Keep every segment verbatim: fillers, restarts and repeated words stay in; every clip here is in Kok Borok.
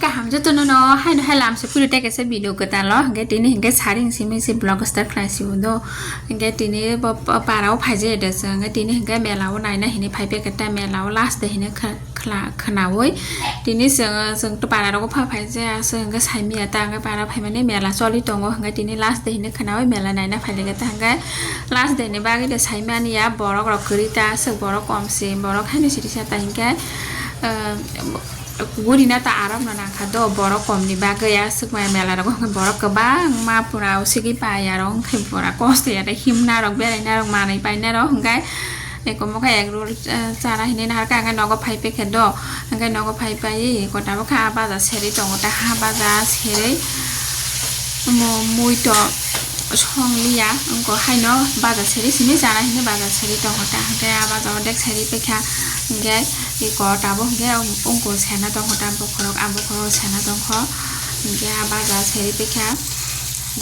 Kaham jotono no haino hai lamsa phuru tei kaisa video kwtal o, hwnkhe tini hwnkhe saring simi si vlog start khlai si udo. Hwnkhe tini bo pa-, para o phaijai de chwng, hwnkhe tini hwnkhe mela o naina hinwi phai pekhe ta mela o last de hinwi kha-, khla-, khwnaui. Tini chwng, chwng to para rogo pha phaijaya chwng hwnkhe saimanya ta hwnkhe para phaimani mela choli tongo, hwnkhe tini last de hinwi khwnaui mela naina phai lege ta hwnkhe last de ni bagwi de saimanya borok rok kwrwi ta aswk borok kom se borok haino siri sa ta hwnkhe, ah, Gurina ta aram no nangkha do, borok kom ni bagwi aswk maya mela rogo hwnkhe borok kwbangma pura usigi pai aro hwnkhe pura kosto ya da himna rok beraina rok manwi paina rok hwnkhe ekomo khe egg roll, eh, chana hinwi naharkha hwnkhe nogo phai pekhe do hwnkhe nogo phai pai kota bwkha ah baja serwi tongo ta ha baja serwi omo mui to song liya, wngkha haino baja seri simi chana hinwi baja seri tongo ta, hwnkhe ah baja o dek seri paikha, hwnkhe eko tabuk hwnkhe wngkha sena tongo ta, bokhorok ah bokhorok sena tongkho, hwnkhe ah baja seri paikha,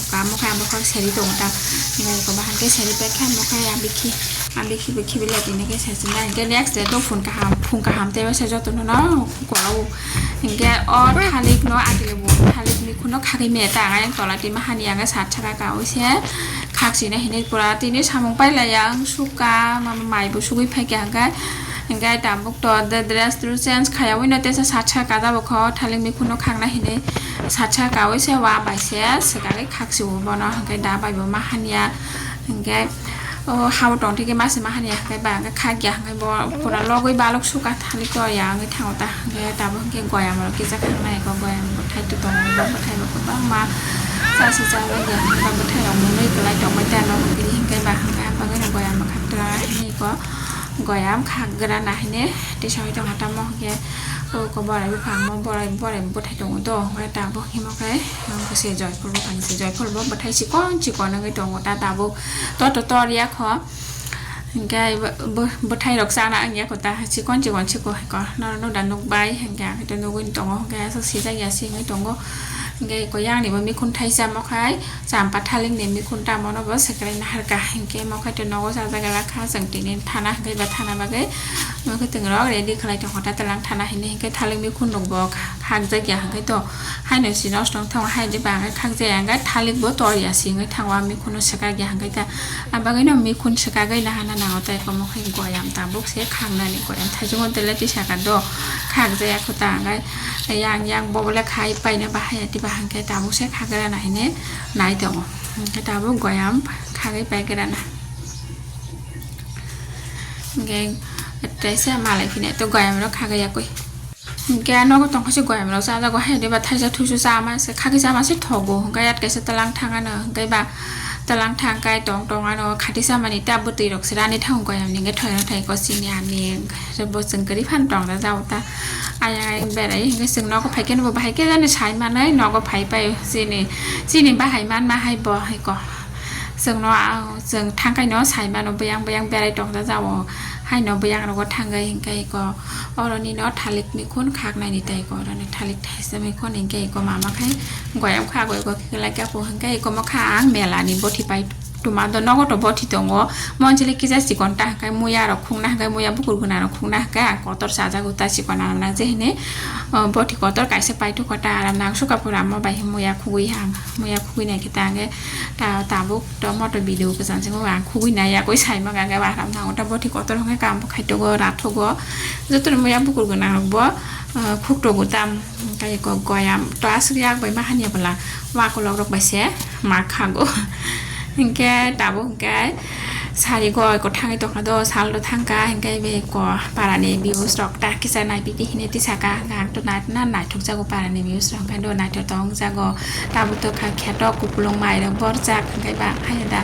kamo khe ah bokhorok seri tongo ta, hwnkhe eko bahan khe seri paikha, omo khe ah bikhi, ah bikhi bikhi belai tini khe sachina, hwnkhe next day to phone kaham, phone kaham tei waisa jotono no kolao. Hingke o thalik no atile bo thalik mikhuno khagwi meta ang ayang tola twi mahani ang sat saka kawi se khak sina hinwi pura tini samung pailai ang suka ma-, mai bo sugwi phaikha hingke hingke tabuk to de dress dress change khaya wino tesa sat saka jabo kho thalik mikhuno khakna hinwi sat saka kawi se wa bai se swkagwi khak si bo bono hingke da bai bo mahani ya hingke. O hao tong thike ma se ma hanya hwnkhe ba hwnkhe khakya hwnkhe bo pura logwi balok suka thalik to ya wngwi thango ta hwnkhe tabuk hwnkhe goyam rok kisa khangnai ko goyam bwthai to tongo bo bwthai bo kwbangma chasi chalai ya hwnkhe bwthai rok mwnwi kwlai tongbai ta no hwnkhe hwnkhe ba hwnkhe ah bagwi no goyam bwkha twla hinwi ko goyam khak gra na hinwi tisogwi tongkha tamo hwnkhe o ko borai buphang mo borai borai bwthai tongo to hwnkhe tabuk himo khe se joypur buphang se joypur bo bwthai chikon chikon wngwi tongo ta tabuk. Toto tor ya kho. Hingke bo, bo, bwthai rok chana wngya kho ta, chikon chikon chikon hai kho. Norok no da nukbai, hingke ang khe nugwi tongo, hingke aswk sijak ya, singwi tongo. Hingke eko yang ni bo mikhun thaisa mo khai, champa thalik ni mikhun tamo no bo swkrai naharka. Hingke mo khai to nogo chajak lakha, chwng tini thana hingke ba thana bagwi, mo khe twng rok ready khlai tongkha ta, tlang thana hinwi hingke thalik mikhun rok bo khakjak ya hingke to. Haino si nosto wng thango, hai de ba hwnkhe khakjaya hwnkhe thalik bo tor ya si wngwi thango, a mikhuno swkak ya hwnkhe ta, a bagwino mikhun swkagwi nahana nango tei komo khe goyam tabuk se khaknani goyam thaichungo tele tisaka do khakjaya kho ta hwnkhe yang yang bo bole khai paina bahai ya tiba hwnkhe tabuk se khagra nahine nai tongo hwnkhe tabuk goyam khagwi paigra na hwnkhe tei se malai phine to goyam rok khagwi yakwi. Hingke nogo tongkha se goyam rok chajago, hai de ba thaisa thuisu chama se khaki chama se thogo, hingke yat kaisa tlang thang ano, hingke ba tlang thang kai tong tong ano khati chamani ta bwtwi rok se rani thango goyam ni hingke thoyang thai ko chini ani bo chwng kwrwi phano tong da jao ta ayang ayang berai hingke chwng nogo phai khe no bo bahai khe jani sai manai nogo phai pai chini, chini bahai man ma hai bo hai ko. Chwngno, ah, chwng thangkaino saimano, buyang buyang berai tongda jao. Haino buyang rogo thangwi hingkhe iko oroni no thalik mikhun khaknaini tei iko oroni thalik thaisa mikhun hingkhe iko mama khai goyam kha, goi goi khe laikha po hingkhe iko mokha ang melani bothi pai tuma do nogo to bothi tongo. Monjili kisa chikon ta hingkhe muya rok khungna hingkhe muya bukur gwnang rok khungna hingkhe ang kotor chajago ta chikon ang nang je hini, oh, bothi kotor kaisa paithukgo ta aram nang suka pura mo bai muya khugui hang. Muya khugui nai khe ta hingkhe ta-, tabuk to moto video kwchang simo ang khugui nai yakui sai manga hingkhe bahram nango ta bothi kotor hingkhe kam bo khaitogo rathogo jotono muya bukur gwnang rokbo, ah, khuktogo tam hingkhe eko goyam to aswk yak bai ma hanya bwla wakolok rok bai se ma khago hingkhe tabuk hingkhe. Sari goi ko thangwi tongkha do, sal do thangkha, hingke be ko parani views rok ta kisa nai pipi hini tisaka, ang to nai, na naithok jago parani views rok, hingke do naithok tong jago, tabuk to kha kheto kupulung mai rok borjak, hingke ba hai da,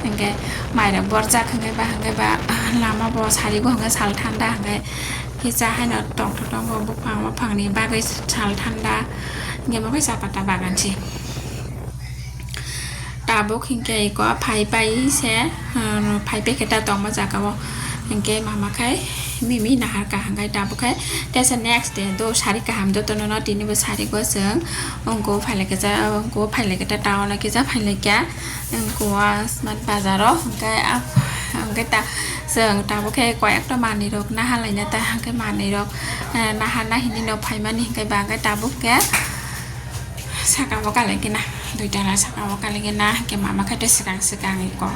hingke mai rok borjak, hingke ba, hingke ba, ah, lama bo sari go hingke sal thanda, hingke kisa haino tongthok tongo, buphang, buphang ni bagwi sal thanda, hingke bo khe chapata bagan se. Tabuk hingke iko phai pai se, um, phai pai khe ta tongma jaga o. Hingke mama khai mimi nahar kaham khai tabuk khai. Tesa next day do sari kaham do tono no tini bo sari go chwng. Ungko phailai khe ja, ungko phailai khe ta town o kisa phailai kya. Ungko a smart bazar o hingke a Hwnkhe ta, chwng tabuk khe koyekta manwirok naharlaina ta, hwnkhe manwirok, eh, naharna hinwi no phaimani hwnkhe ba hwnkhe tabuk khe sakao kalaikhe na, duitala sakao kalaikhe na, hwnkhe mama khe tei swkang swkang iko.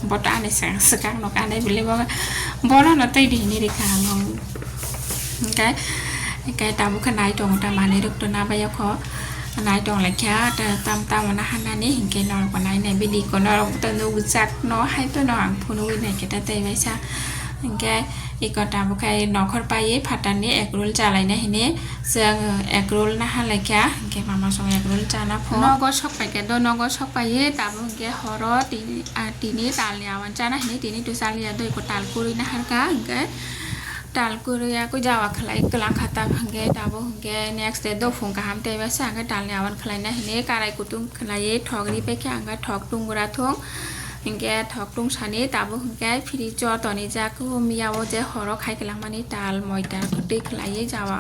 Bo to ani swkang swkang no kanai bwlwi bo, bono no twi di hinwi rikha ang. Hwnkhe, hwnkhe tabuk khe nai tongo ta manwirok to nabai o kho. Nai tong lai kha, ta-, tam, tamo naharnani hinkhe norok bo nai nai bini ko norok to nukjak no hai to no ang phunugwi nai khe ta tei waisa. Hinkhe iko tabuk khe nokhor paiwi phatarni egg roll chalaina hini chwng egg roll nahar lai kha, hinkhe mama song egg roll chana pho. Nogo sok pai khe do, nogo sok paiwi tabuk hinkhe horo tini, ah, tini talni awan chana hini tini to chaliya do iko tal kwrwi nahar kha hinkhe. Tal kwrwi ya kwi jawa khlai kwlang kha ta hwnkhe tabuk hwnkhe next day do phung kaham tei bai sa hwnkhe talni awan khlaina hini karai kutung khlaiwi thok ri pai khe hwnkhe thok tung gra thung hwnkhe thok tung sani tabuk hwnkhe fridge o tonijak miya o je horo khai kwlangmani tal moida kwtwi khlaiwi jawa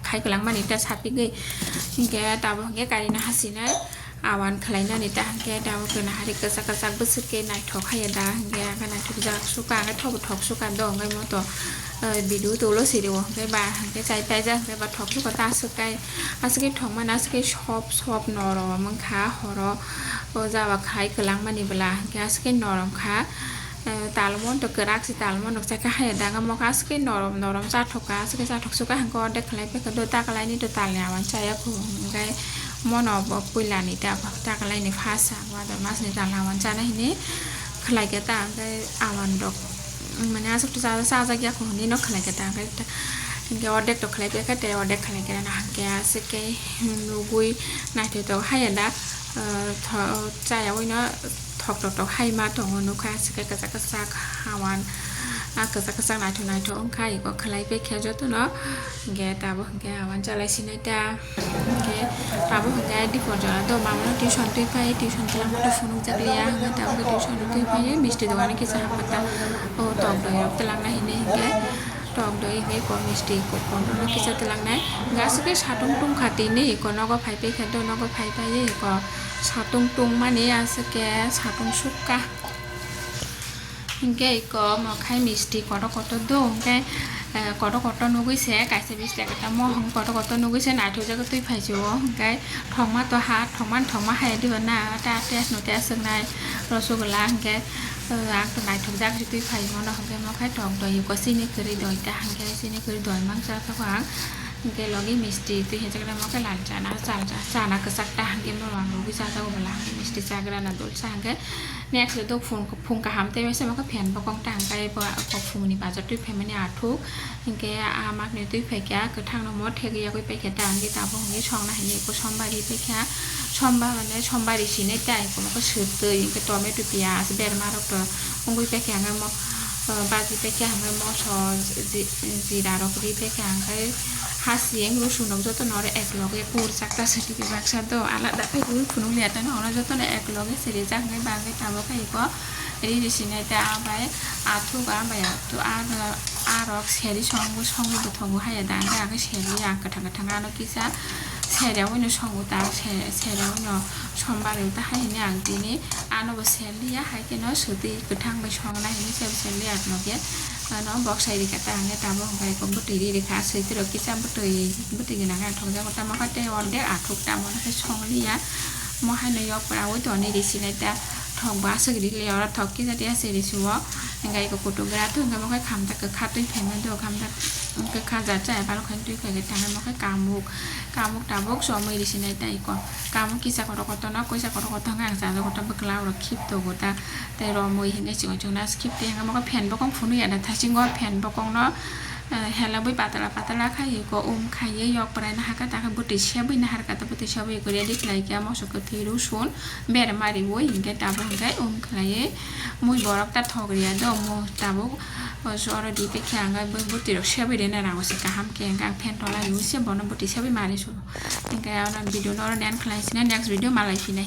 khai kwlangmani ta sapigwi hwnkhe tabuk hwnkhe karai no hasinai. Awan khlainani ta hwnkhe tabuk khe nahari kwchak kwchak bwswk khe naithok haiya da hwnkhe hwnkhe naithok jak suka hwnkhe thok thok suka do hwnkhe moto, eh, video tolo siri o hwnkhe ba hwnkhe chai paijak hwnkhe ba thok suka ta aswk kai aswk khe thok mani aswk khe sop sop norom wngkha horo o jaga khai kwlangmani bwla hwnkhe aswk khe norom kha. Eh, talmon to kwrak se talmon rok chakha hai danga mokha aswk khe norom norom chathok ka aswk khe chathok suka hwnkhe ordek khlai pekha do ta kwlaini to talni awan chaya khu hwnkhe mono bo puilani ta ta kwlaini phasa wador masni talni awan chana hini khlai khe ta hwnkhe awan rok mane aswk to cha chajak ya khu hwnwi no khlai khe ta hwnkhe ta hwnkhe ordek to khlai pekha tei ordek khlai khe na hwnkhe aswk khe nugui naithotok hai da, eh, tho chaya ui no. Thok thok thok hai ma tongo nukha, aswk khe kwchak kwchak hawan, ah, kwchak kwchak naithok naithok wngkha, iko khlai pai khe jotono. Hwnkhe tabuk hwnkhe hawan chalai sinai ta, hwnkhe tabuk hwnkhe dipor jora do mama no tuition twi pai, tuition twlangma to phunukjak liya, hwnkhe tabuk khe tuition twi pai misti dogano kisa hapkha ta, o tok doi rok twlangna hinwi hwnkhe. Tok doi hwnkhe kok misti kok kotorma kisa twlangnai. Hwnkhe aswk khe satung tungkha tini iko nogo phai paikha do nogo phai paiwi iko satung tungmani aswk khe satung sukha. Hwnkhe iko omo khai misti kotor kotor do hwnkhe, eh, kotor kotor nugwi se kaisa bisti kotor mohong kotor kotor nugwi se naithokjagwi twi phai se o hwnkhe. Thokma to ha, thokma thokma hai diba na, ta test no test wngnai, rosogula hwnkhe, uh, ang to naithok jak ri twi phai mano hwnkhe mo khai tok doi yuko chini kwrwi doi ta hwnkhe chini kwrwi doi mang cha thok ang, hwnkhe logi misti twi hwnjak na mo khe lal chana, chal cha, chana kwchak ta hwnkhe mo rang rwgwi cha jago bwla hwnkhe misti chagra na dol cha hwnkhe next do phung, phung kaham tei mesa mo khe phan bokong ta hwnkhe bo kok phungni bazar twi phaimani athuk. Hinkhe ah maknwi twi phaikha, kwthangno mo thegwi yagwi paikha ta, hinkhe tabuk hinkhe songna hinwi eko somba ri paikha, somba mane somba ri sinai ta, eko mokhe swtwi hinkhe tomato piyaj berma rok to wngwi paikha, hinkhe mo, ah, baji paikha, hinkhe moso ji-, jira rok ri paikha, hinkhe hasing rosun rok jotono oro ekloge purjak ta swtwi baksa do alada khe phunukliya ta, oro jotono ekloge sirijak hinkhe bagwi tabuk khe eko. Ri ri sinai ta abai athuk abai athuk a rok seri song song bo thok bo haya da hwnkhe seri ya kwthang kwthang ano kisa seri oi no songo ta seri oi no sombar ta hai hini ang tini ano bo seri ya hai khe no swtwi kwthang bai song nai hini se seri ya loge ano bok sai rikha ta hwnkhe tabuk hwnkhe eko bwtwi ri rikha swtwi rok kisa bwtwi bwtwi gwnang khe thok jago tamo khe tei ordek athuk tamo khe song liya mo hai no yok pora oi toni ri sinai ta. Thok bo aswk ri le oro thok kisa tei aswk ri suo. Hwnkhe eko kutuk gra twi hwnkhe mo khe khamta kwkha twi phaima do khamta kwkha ja chaya balo khe twi phai khe tangwi mo khe kamuk kamuk tabuk chomwi ri sinai ta eko kamuk kisa kotor kotor no kisa kotor kotor hwnkhe ang chajago ta bwkla rok khip togo ta tei romwi hwnkhe chikon chikon no khip tei hwnkhe mo khe phan bokong phunukya da thasingo phan bokong no. Eh, helabwi patala patala khai eko um khaiwi yok prai nahaka ta khe bwtwi sebwi naharka ta bwtwi sebwi eko ready khlai khe moso kwthwi rosun berma riwi hinkhe tabuk hinkhe um khlaiwi mui borok ta thok riya do mo tabuk o jora di te khe ang bwtwi rok sebwi rina nango se kaham khe hinkhe ang phan tola riwi se bono bwtwi sebwi mari su hinkhe ano video no oro ni ang khlai sini next video malai phinai.